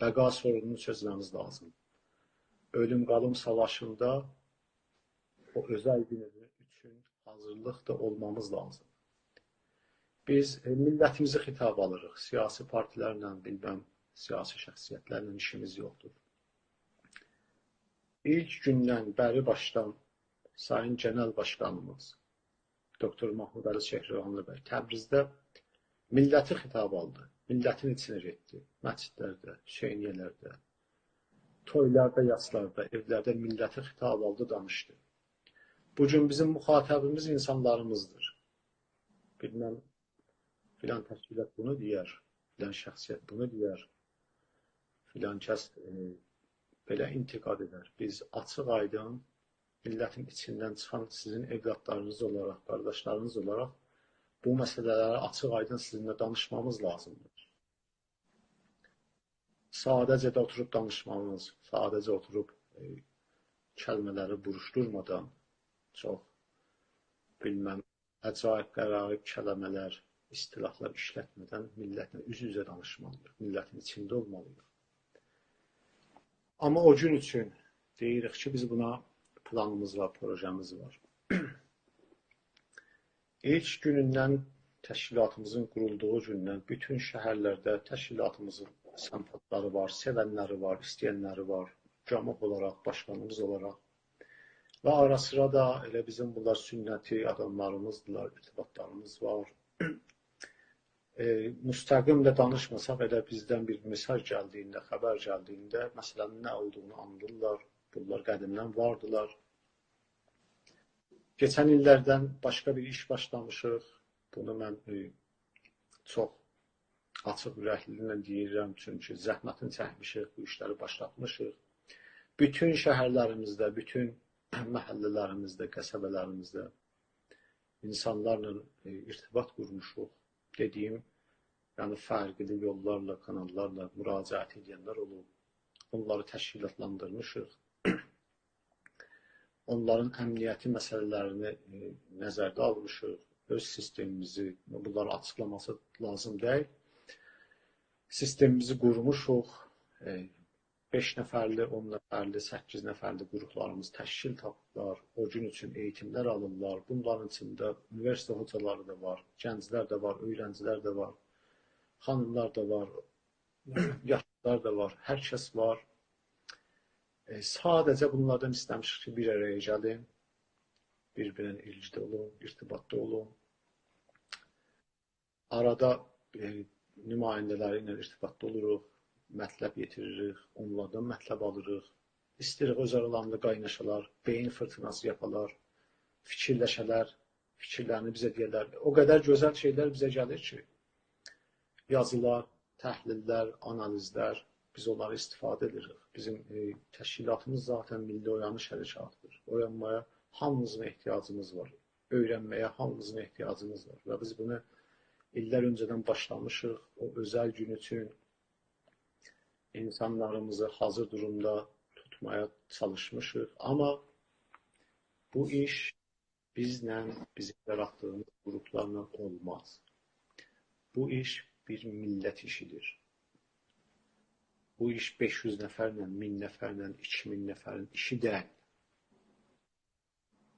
بقا سورونونو چؤزمه‌میز لازیم. اؤلوم قالیم ساواشیندا او اؤزل گونو اوچون حاضیرلیقدا اولمامیز لازیم. بیز، ائ، میللتیمیزی خطاب آلیریق. سیاسی پارتیلرله، بیلمم، سیاسی شخصیتلرله ایشیمیز یوخدور. ایلک گوندن بری باشدان سایین گئنل باشقانیمیز دوکتور محمودعلی چهرگانلی بی تبریزده میللتی خطاب آلدی. میللتین ایچینه گئتدی. مسجدلرده، حسینیه‌لرده، تویلاردا، یاسلاردا، ائولرده میللتی خطاب آلدی، دانیشدی. بو گون بیزیم مخاطبیمیز اینسانلاریمیزدیر. بیلمم، فلان تشکیلات بونو دئیر، فلان شخصیت بونو دئیر، فلان کس، ائ، بئله انتقاد ائدر. بیز آچیق آیدین میللتین ایچیندن چیخان سیزین اولادلارینیز اولاراق، قارداشلارینیز اولاراق بو مسئله‌لری آچیق آیدین سیزینله دانیشمامیز لازیمدیر. ساده‌جه ده اوتوروب دانیشمامیز، ساده‌جه اوتوروب، ائ، کلمه‌لری بوروشدورمادان، چوخ، بیلمم، عجایب غرایب کلمه‌لر، اصطلاحلار ایشلتمه‌دن میللتله اوز-اوزه دانیشمالی‌ییق، میللتین ایچینده اولمالی‌ییق. آمما او گون اوچون دئییریک کی، بیز بونا پلانیمیز وار، پروژه‌میز وار. ایلک گونوندن، تشکیلاتیمیزین قورولدوغو گوندن بوتون شهرلرده تشکیلاتیمیزین سمپاتلاری وار، سئونلری وار، ایسته‌ینلری وار. گاموح اولاراق، باشقانیمیز اولاراق و آرا-سیرا دا ائله بیزیم بونلار سنتی آداملاریمیزدیلار، ارتباطلاریمیز وار. ائ، مستقیم ده دانیشماساق، ائله بیزدن بیر مئساژ گلدیگینده، خبر گلدیگینده مسئله‌نین نه اولدوغونو آنلیرلار. بونلار قدیمدن واردیلار. کئچن ایللردن باشقا بیر ایش باشلامیشیق. بونو من، ائ، چوخ آچیق اورکلیکله دئییرم، چونکی زحمتینی چکمیشیک، بو ایشلری باشلاتمیشیق. بوتون شهرلریمیزده، بوتون محله‌لریمیزده، قصبه‌لریمیزده اینسانلارلا، ائ، ارتباط قورموشوق. دئدیگیم، یعنی فرقلی یوللارلا، کاناللارلا مراجعت ائدنلر اولوب. اونلاری تشکیلاتلاندیرمیشیق. اونلارین امنیتی مسئله‌لرینی، ائ، نظرده آلمیشیق. اؤز سیستمیمیزی، بونلاری آچیقلاماسی لازیم دئییل. سیستمیمیزی قورموشوق. ائ، بئش نفرلی، اون نفرلی، سککیز نفرلی گروپلاریمیز تشکیل تاپیبلار. او گون اوچون ائییتیملر آلیرلار. بونلارین ایچینده اونیوئرسیتئت هوجالاری دا وار، گنجلر ده وار، اؤیرنجیلر ده وار، خانیملار دا وار، یاشلیلار دا وار، هر کس وار. ائ، ساده‌جه بونلاردان ایسته‌میشیک کی، بیر آرایا گلین، بیر-بیرینن ایلگیده اولون، ارتباطدا اولون. آرادا، ائ، نماینده‌لری ایله ارتباطدا اولوروق، مطلب یئتیریریک، اونلاردان مطلب آلیریق. ایسته‌ییریک اؤز آرالاریندا قایناشالار، بئیین فیرتیناسی یاپالار، فیکیرلشه‌لر، فیکیرلرینی بیزه دئیه‌لر. او قدر گؤزل شئیلر بیزه گلیر کی، یازیلار، تحلیللر، آنالیزلر، بیز اونلاری استفاده ائدیریک. بیزیم، ائ، تشکیلاتیمیز ذاتاً میللی اویانیش حرکاتیدیر. اویانمایا هامیمیزین احتیاجیمیز وار. اؤیرنمه‌یه هامیمیزین احتیاجیمیز وار. و بیز بونو ایللر اؤنجه‌دن باشلامیشیق. او اؤزل گون اوچون اینسانلاریمیزی حاضر دورومدا توتمایا چالیشمیشیق. آمما بو ایش بیزله، بیزیم یاراتدیغیمیز گروپلارلا اولماز. بو ایش بیر میللت ایشیدیر. بو ایش بئش یوز نفرله، مین نفرله، ایکی مین نفرین ایشی دئییل.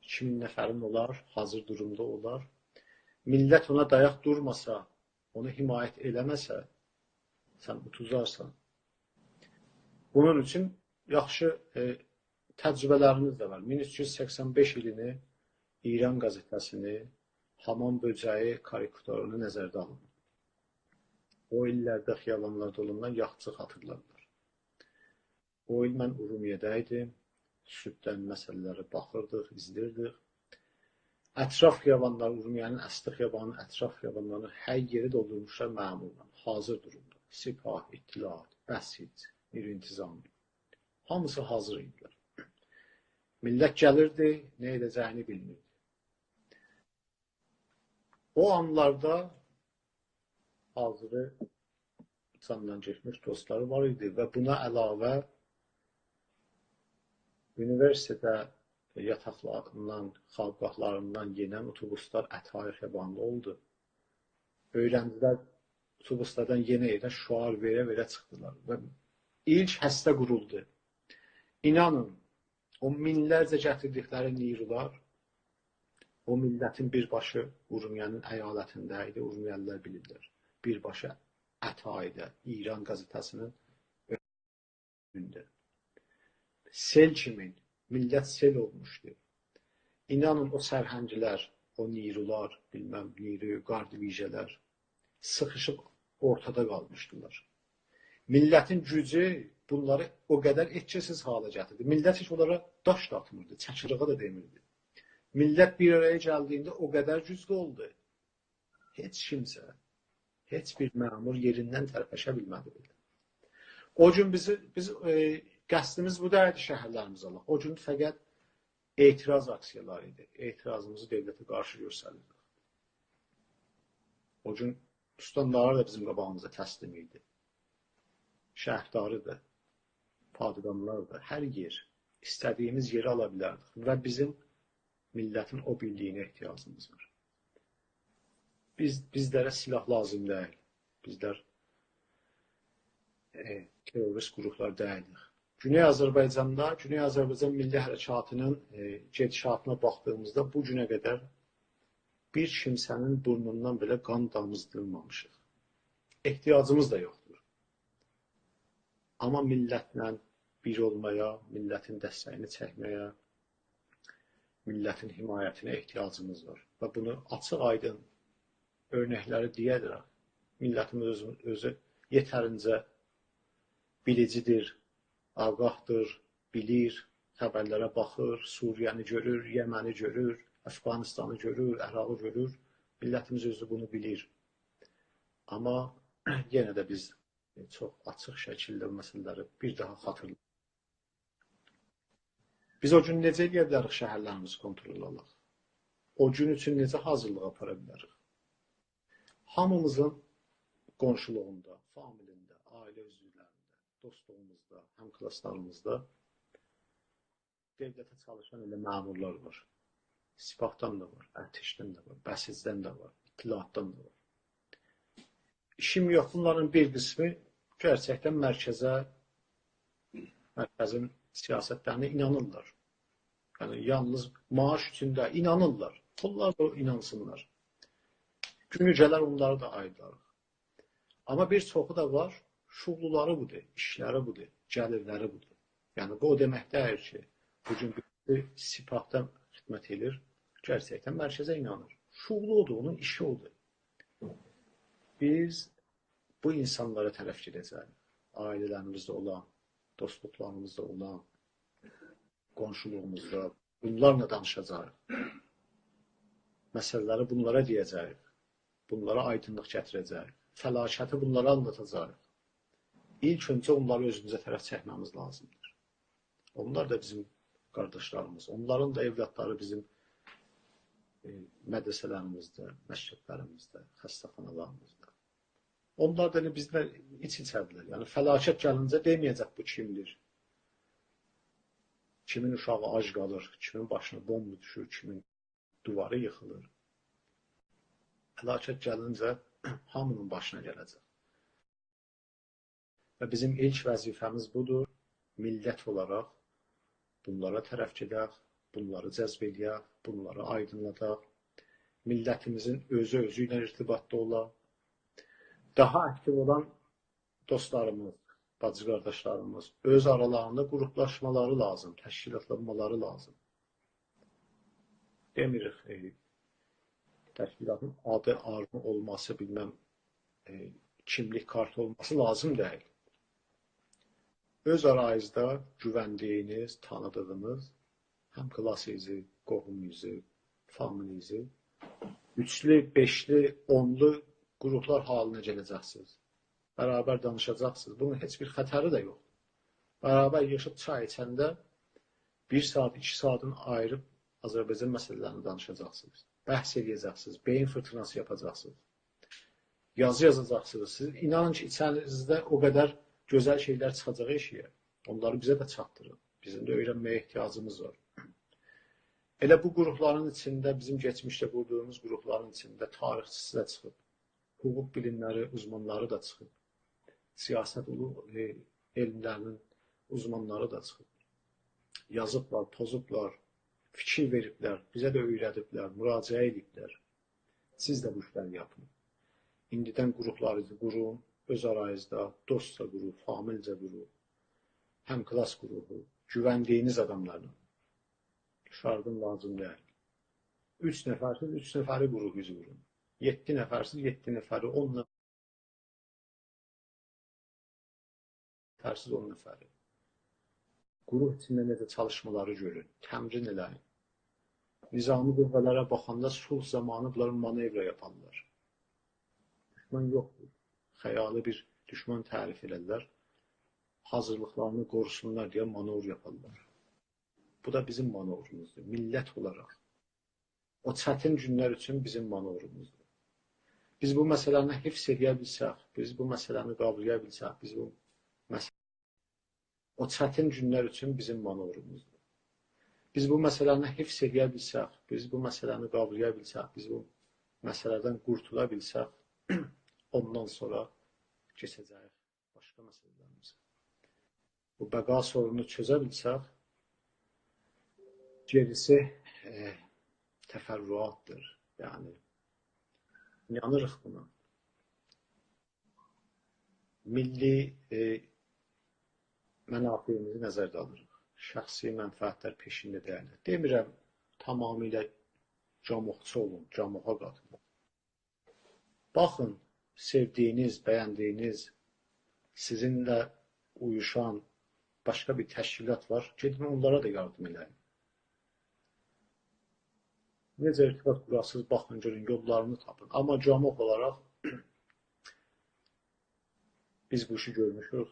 ایکی مین نفرین اولار، حاضر دورومدا اولار. میللت اونا دایاق دورماسا، اونو حمایت ائله‌مه‌سه، سن اوتوزارسان. بونون اوچون یاخشی، ائ، تجربه‌لریمیز ده وار. مین اوچ یوز سکسن بئش ایلینی، ایران قزئته‌سینی، حامام بؤجه‌یی کاریکاتورونو نظرده آلین. او ایللرده خیابانلاردا اولانلار یاخشی خاطیرلارلار. او ایل من اورمیه‌ده ایدیم. صبحدن مسئله‌لره باخیردیق، ایزله‌ییردیک. اطراف خیابانلار، اورمیه‌نین اصلی خیابانین اطراف خیابانلارینی هر یئری دولدورموشلار مأمورلا. حاضر دورومدا. سپاه، اطلاعات، بسیج، نیروی انتظامی. هامیسی حاضر ایدیلر. میللت گلیردی، نه ائده‌جه‌یینی بیلمیردی. او آنلاردا حاضری جاندان کئچمیش دوستلاری وار ایدی و بونا علاوه اونیوئرسیتئت یاتاقلاریندان، خوابگاهلاریندان یئنن اوتوبوسلار عطایی خیاباندا اولدو. اؤیرنجیلر اوتوبوسلاردان یئنه-یئنه شعار وئره-وئره چیخدیلار و ایلک هسته قورولدو. اینانین، او مینلرجه گتیردیکلری نیرولار، او میللتین بیر باشی اورمیه‌نین ایالتینده ایدی، اورمیه‌لیلر بیلیرلر. بیر باشی عطایی‌ده، ایران قزئته‌سینین اؤنونده. سئل کیمین، میللت سئل اولموشدو. اینانین، او سرهنگیلر، او نیرولار، بیلمم، نیرو، گارد ویژه‌لر سیخیشیب اورتادا قالمیشدیلار. میللتین گوجو بونلاری او قدر ائتکی‌سیز حالا گتیردی. میللت هئچ اونلارا داش دا آتمیردی، چکیریغا دا دئمیردی. میللت بیر آرایا گلدیگینده او قدر گوجلو اولدو. هئچ کیمسه، هئچ بیر مأمور یئریندن ترپشه بیلمه‌دی بئله. او گون بیزی، بیز، ائ، قصدیمیز بو دئییلدی شهرلریمیزی آلاق. او گون فقط اعتراض آکسیالاری ایدی. اعتراضیمیزی دؤولته قارشی گؤستریردیک. او گون استانداری دا بیزیم قاباغیمیزدا تسلیم ایدی. شهرداری دا، پادگانلار دا، هر یئر. ایسته‌دیگیمیز یئری آلا بیلردیک. و بیزیم میللتین او بیرلیگینه احتیاجیمیز وار. بیز، بیزلره سلاح لازیم دئییل. بیزلر، ائ، تروریست گروپلار دئییلیک. گونئی آذربایجاندا، گونئی آذربایجان میللی حرکاتینین، ائ، گئدیشاتینا باخدیغیمیزدا بو گونه قدر بیر کیمسه‌نین بورنوندان بئله قان دامیزدیرمامیشیق. احتیاجیمیز دا یوخدور. آمما میللتله بیر اولمایا، میللتین دستگینی چکمه‌یه، میللتین حمایتینه احتیاجیمیز وار. و بونو آچیق-آیدین اؤرنکلری دئیه بیلرم. میللتیمیز اؤزو، اؤزو یئترینجه بیلیجیدیر، آگاهدیر، بیلیر، خبرلره باخیر، سوریه‌نی گؤرور، یمنی گؤرور، افغانستانی گؤرور، عراقی گؤرور. میللتیمیز اؤزو بونو بیلیر. آمما یئنه ده بیز، ائ، چوخ آچیق شکیلده بو مسئله‌لری بیر داها خاطیرلاییریق. بیز او گون نئجه ائلیه بیلریک شهرلریمیزی کنترل آلاق؟ او گون اوچون نئجه حاضیرلیق آپارا بیلریک؟ هامیمیزین قونشولوغوندا، فامیلینده، عائله عضولرینده، دوستلوغوموزدا، هم‌کلاسلاریمیزدا دؤولته چالیشان ائله مأمورلار وار. سپاهدان دا وار، ارتشدن ده وار، بسیجدن ده وار، اطلاعاتدان دا وار. ایشیم یوخ، بونلارین بیر قیسمی گئرچکدن مرکزه، مرکزین سیاستلرینه اینانیرلار. یعنی، یالنیز معاش اوچون ده اینانیرلار. اونلار دا اینانسینلار. گونو گلر، اونلاری دا آییداریق. آمما بیر چوخو دا وار، شغللری بودور، ایشلری بودور، گلیرلری بودور. یعنی، بو او دئمک دئییل کی، بو گون بیر سپاهدا خدمت ائدیر، گئرچکدن مرکزه اینانیر. شغلی اودور، اونون ایشی اودور. بیز بو اینسانلارا طرف گئده‌جه‌ییک. عائله‌لریمیزده اولان، دوستلوقلاریمیزدا اولان، قونشولوغوموزدا بونلارلا دانیشاجاغیق. مسئله‌لری بونلارا دئیه‌جه‌ییک. بونلارا آیدینلیق گتیره‌جه‌ییک. فلاکتی بونلارا آنلاتاجاغیق. ایلک اؤنجه اونلاری اؤزوموزه طرف چکمه‌میز لازیمدیر. اونلار دا بیزیم قارداشلاریمیز. اونلارین دا اولادلاری بیزیم، ائ، مدرسه‌لریمیزده، مکتبلریمیزده، خسته‌خانالاریمیزدا. اونلار دا ائله بیزله ایچ-ایچه‌دیرلر. یعنی، فلاکت گلینجه دئمه‌یه‌جک بو کیمدیر. کیمین اوشاغی آج قالیر، کیمین باشینا بومب دوشور، کیمین دیواری ییخیلیر. فلاکت گلینجه هامی‌نین باشینا گله‌جک. و بیزیم ایلک وظیفه‌میز بودور، میللت اولاراق بونلارا طرف گئدک، بونلاری جذب ائله‌یک، بونلاری آیدینلاداق. میللتیمیزین اؤزو اؤزو ایله ارتباطدا اولا. داها آکتیو اولان دوستلاریمیز، باجی قارداشلاریمیز اؤز آرالاریندا گروپلاشمالاری لازیم، تشکیلاتلانمالاری لازیم. دئمیریک، ائ، تشکیلاتین آدی، آرمی اولماسی، بیلمم، ائ، کیملیک کارتی اولماسی لازیم دئییل. اؤز آرانیزدا گووندیگینیز، تانیدیغینیز، هم‌کلاسینیزی، قوهومونوزو، فامیلینیزی اوچلو، بئشلی، اونلو گروپلار حالینا گله‌جکسینیز. برابر دانیشاجاقسینیز. بونون هئچ بیر خطری ده یوخ. برابر ییغیشیب چای ایچنده بیر ساعات، ایکی ساعاتین آییریب آذربایجان مسئله‌لرینی دانیشاجاقسینیز. بحث ائله‌یه‌جکسینیز، بئیین فیرتیناسی یاپاجاقسینیز. یازی یازاجاقسینیز. سیز اینانین کی، ایچینیزده او قدر گؤزل شئیلر چیخاجاق ائشیگه. اونلاری بیزه ده چاتدیرین. بیزیم ده اؤیرنمه‌یه احتیاجیمیز وار. ائله بو گروپلارین ایچینده، بیزیم کئچمیشده قوردوغوموز گروپلارین ایچینده تاریخچیسی ده چیخیب، حقوق بیلیملری اوزمانلاری دا چیخیب، سیاست علو-، ائ، علملرینین اوزمانلاری دا چیخیب. یازیبلار، پوزوبلار، فیکیر وئریبلر، بیزه ده اؤیره‌دیبلر، مراجعه ائدیبلر. سیز ده بو ایشلری یاپین. ایندیدن گروپلارینیزی قورون، اؤز آرانیزدا، دوستجا قورون، فامیلجه قورون، هم‌کلاس گروپو، گووندیگینیز آداملارلا. دیشاریدان لازیم دئییل. اوچ نفرسیز، اوچ نفری گروپ اوزو وورون. یئددی نفرسیز، یئددی نفری، اون نفرسیز، اون نفری. گروپ ایچینده نئجه چالیشمالاری گؤرون، تمرین ائله‌یین. نظامی قوه‌لره باخاندا صلح زامانی بونلار مانئورا یاپارلار. دوشمن یوخدور. خیالی بیر دوشمن تعریف ائدرلر. حاضیرلیقلارینی قوروسونلار دئیه مانئور یاپارلار. بو دا بیزیم مانئوروموزدور، میللت اولاراق. او چتین گونلر اوچون بیزیم مانئوروموزدور. بیز بو مسئله‌نی حفظ ائله‌یه بیلسک، بیز بو مسئله‌نی قاورایا بیلسک، بیز بو مس-، او چتین گونلر اوچون بیزیم مانئوروموزدور. بیز بو مسئله‌نی حفظ ائله‌یه بیلسک، بیز بو مسئله‌نی قاورایا بیلسک، بیز بو مسئله‌دن قورتولا بیلسک، اوندان سونرا کئچه‌جه‌ییک باشقا مسئله‌لریمیزه. بو بقا سورونونو چؤزه بیلسک، گئریسی، ائ، تفرعاتدیر. یعنی، اینانیریق بونا. میللی، ائ، منافعیمیزی نظرده آلیریق. شخصی منفعتلر پئشینده دئییللر. دئمیرم، تمامیله جاموحچو اولون، جاموحا قاتیلین. باخین، سئودیگینیز، بیندیگینیز، سیزینله اویوشان باشقا بیر تشکیلات وار. گئدین اونلارا دا یاردیم ائله‌یین. نئجه ارتباط قوراسینیز، باخین، گؤرون، یوللارینی تاپین. آمما گاموح اولاراق بیز بو ایشی گؤرموشوک،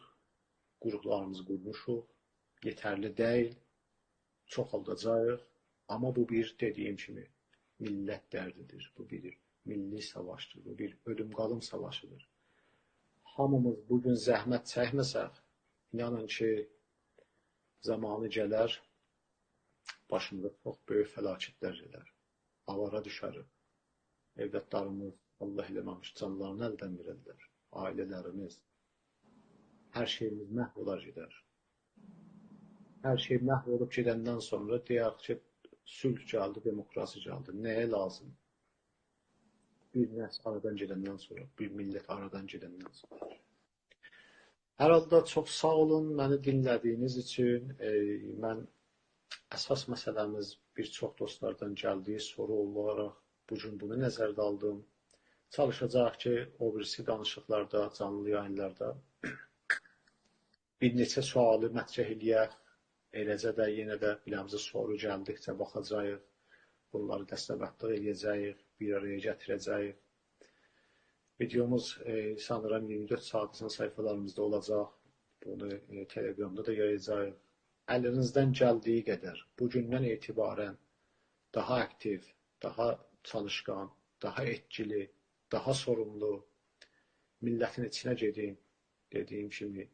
قروپلاریمیزی قورموشوق، یئترلی دئییل، چوخالداجاغیق. آمما بو بیر، دئدیگیم کیمی، میللت دردیدیر، بو بیر میللی ساواشدیر، بو بیر اؤلوم-قالیم ساواشیدیر. هامیمیز بو گون زحمت چکمه‌سک، اینانین کی، زامانی گلر، باشیمیزا چوخ بؤیوک فلاکتلر گلر. آوارا دوشریک. اولادلاریمیز، الله ائله‌مه‌میش، جانلارینی الدن وئررلر. عائله‌لریمیز، هر شئییمیز محو اولار گئدر. هر شئی محو اولوب گئدندن سونرا دئیک کی، صلح گلدی، دموکراسی گلدی. نه‌یه لازیم؟ بیر نسل آرادان گئدندن سونرا، بیر میللت آرادان گئدندن سونرا. هر حالدا چوخ ساغ اولون منی دینله‌دیگینیز اوچون. ائ، من اساس مسئله‌میز بیر چوخ دوستلاردان گلدیگی سورو اولاراق بو گون بونو نظرده آلدیم. چالیشاجاغیق کی، او بیریسی دانیشیقلاردا، جانلی یایینلاردا بیر نئچه سؤالی مطرح ائله‌یک. ائله‌جه ده یئنه ده بیله‌میزه سورو گلدیکجه باخاجاغیق. بونلاری دسته‌بندلیق ائله‌یه‌جه‌ییک، بیر آرایا گتیره‌جه‌ییک. ویدئوموز، ائ، سانیرام اییرمی دؤرد ساعاتین صفحه‌لریمیزده اولاجاق. بونو، ائ، تلگرامدا دا یایاجاغیق. الینیزدن گلدیگی قدر بو گوندن اعتباراً داها آکتیو، داها چالیشقان، داها ائتکیلی، داها سوروملو میللتین ایچینه گئدین. دئدیگیم کیمی،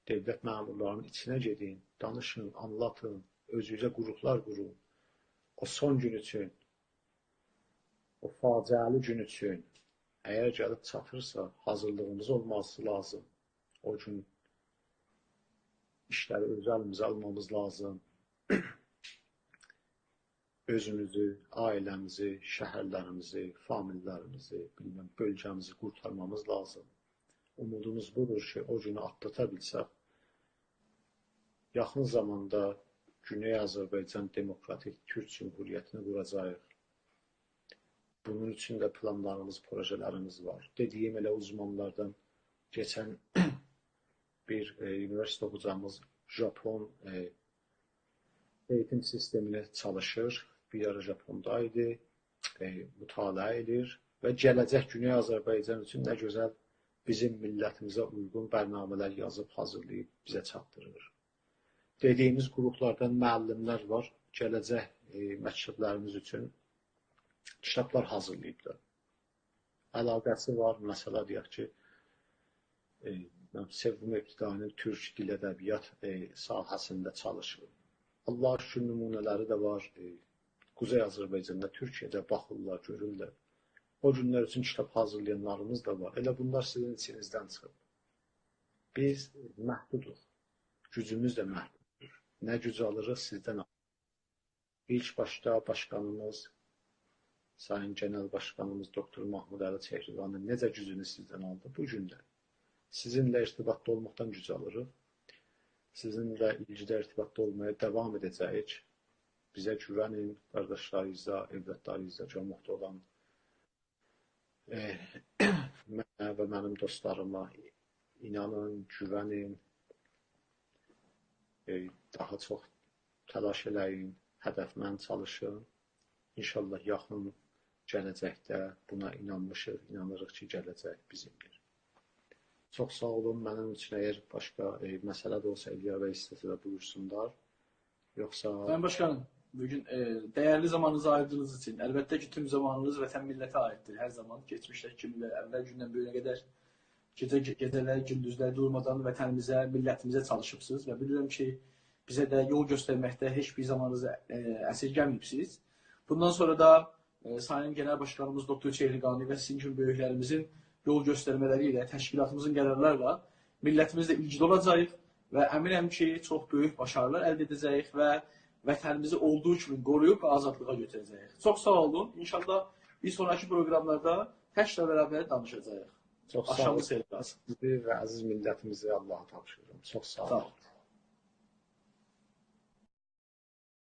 دؤولت مأمورلاری‌نین ایچینه گئدین، دانیشین، آنلاتین، اؤزونوزه قروپلار قورون. او سون گون اوچون، او فاجعه‌لی گون اوچون، اگر گلیب چاتیرسا، حاضیرلیغیمیز اولماسی لازیم. او گون ایشلری اؤز الیمیزه آلمامیز لازیم. اؤزوموزو، عائله‌میزی، شهرلریمیزی، فامیللریمیزی، بیلمم، بؤلگه‌میزی قورتارمامیز لازیم. اومودوموز بودور کی، او گونو آتلاتا بیلسک، یاخین زاماندا گونئی آذربایجان دموکراتیک تورک جمهوریتینی قوراجاغیق. بونون اوچون ده پلانلاریمیز، پروژه‌لریمیز وار. دئدیگیم ائله اوزمانلاردان کئچن بیر، ائ، اونیوئرسیتئت هوجامیز ژاپون، ائ، ائییتیم سیستئمینی چالیشیر. بیر آرا ژاپوندا ایدی، ائ، مطالعه ائدیر و گله‌جک گونئی آذربایجان اوچون نه گؤزل بیزیم میللتیمیزه اویغون برنامه‌لر یازیب، حاضیرلاییب بیزه چاتدیریر. دئدیگیمیز قروپلاردان معلم‌لر وار، گله‌جک، ائ، مکتب‌لریمیز اوچون کیتابلار حاضیرلاییبلار. علاقه‌سی وار، مثلا، دئیک کی، ائ، من سوم ابتدایی‌نین تورک دیل ادبیات، ائ، ساحه‌سینده چالیشیرام. آللاها شوکور، نمونه‌لری ده وار. ائ، قوزئی آذربایجاندا، تورکیه‌ده باخیرلار، گؤرورلر. او گونلر اوچون کیتاب حاضیرلایانلاریمیز دا وار. ائله بونلار سیزین ایچینیزدن چیخیب. بیز محدودوق. گوجوموز ده محدوددور. نه گوج آلیریق، سیزدن آلیریق. ایلک باشدا باشقانیمیز، سایین گئنل باشقانیمیز دوکتور محمودعلی چهرگانی نئجه گوجونو سیزدن آلدی، بو گون ده سیزینله ارتباطدا اولماقدان گوج آلیریق. سیزینله ایلگیده، ارتباطدا اولماغا داوام ائده‌جه‌ییک. بیزه گوونین، قارداشلارینیزا، اولادلارینیزا، گاموحدا اولان، ائ، منه و منیم دوستلاریما اینانین، گوونین. ائ، داها چوخ تلاش ائله‌یین، هدفمند چالیشین. ان‌شاءالله یاخین گله‌جکده بونا اینانمیشیق، اینانیریق کی، گله‌جک بیزیمدیر. چوخ ساغ اولون. منیم اوچون اگر باشقا، ائ، مسئله ده اولسا، الیار بی ایسته‌سه ده بویورسونلار. یوخسا سایین باشقانیم، بو گون، ائ، دیرلی زامانینیزی آییردیغینیز اوچون، البته کی، توم زامانینیز وطن میللته عاییددیر. هر زامان، کئچمیشدن کیمی و اول گوندن بو گونه قدر گئجه، گئجه‌لر، گوندوزلر دورمادان وطنیمیزه، میللتیمیزه چالیشیبسینیز و بیلیرم کی، بیزه ده یول گؤسترمکده هئچ بیر زامانینیزی، ائ، اسیرگه‌مه‌ییبسینیز. بوندان سونرا دا، ائ، سایین گئنل باشقانیمیز دوکتور چهرگانی و سیزین کیمی بؤیوکلریمیزین یول گؤسترمه‌لری ایله، تشکیلاتیمیزین قرارلاری ایله میللتیمیزله ایلگیلی اولاجاغیق و امینم کی، چوخ بؤیوک باشاریلار الده ائده‌جه‌ییک و وطنیمیزی اولدوغو کیمی قورویوب آزادلیغا گؤتوره‌جه‌ییک. چوخ ساغ اولون. ان‌شاءالله بیر سونراکی پروقراملاردا تکرار برابر دانیشاجاغیق. چوخ ساغ اولون. آخشامینیز خئییر اولسون. سیزی و عزیز میللتیمیزی آللاها تاپشیریرام. چوخ ساغ اولون. ساغ اولون.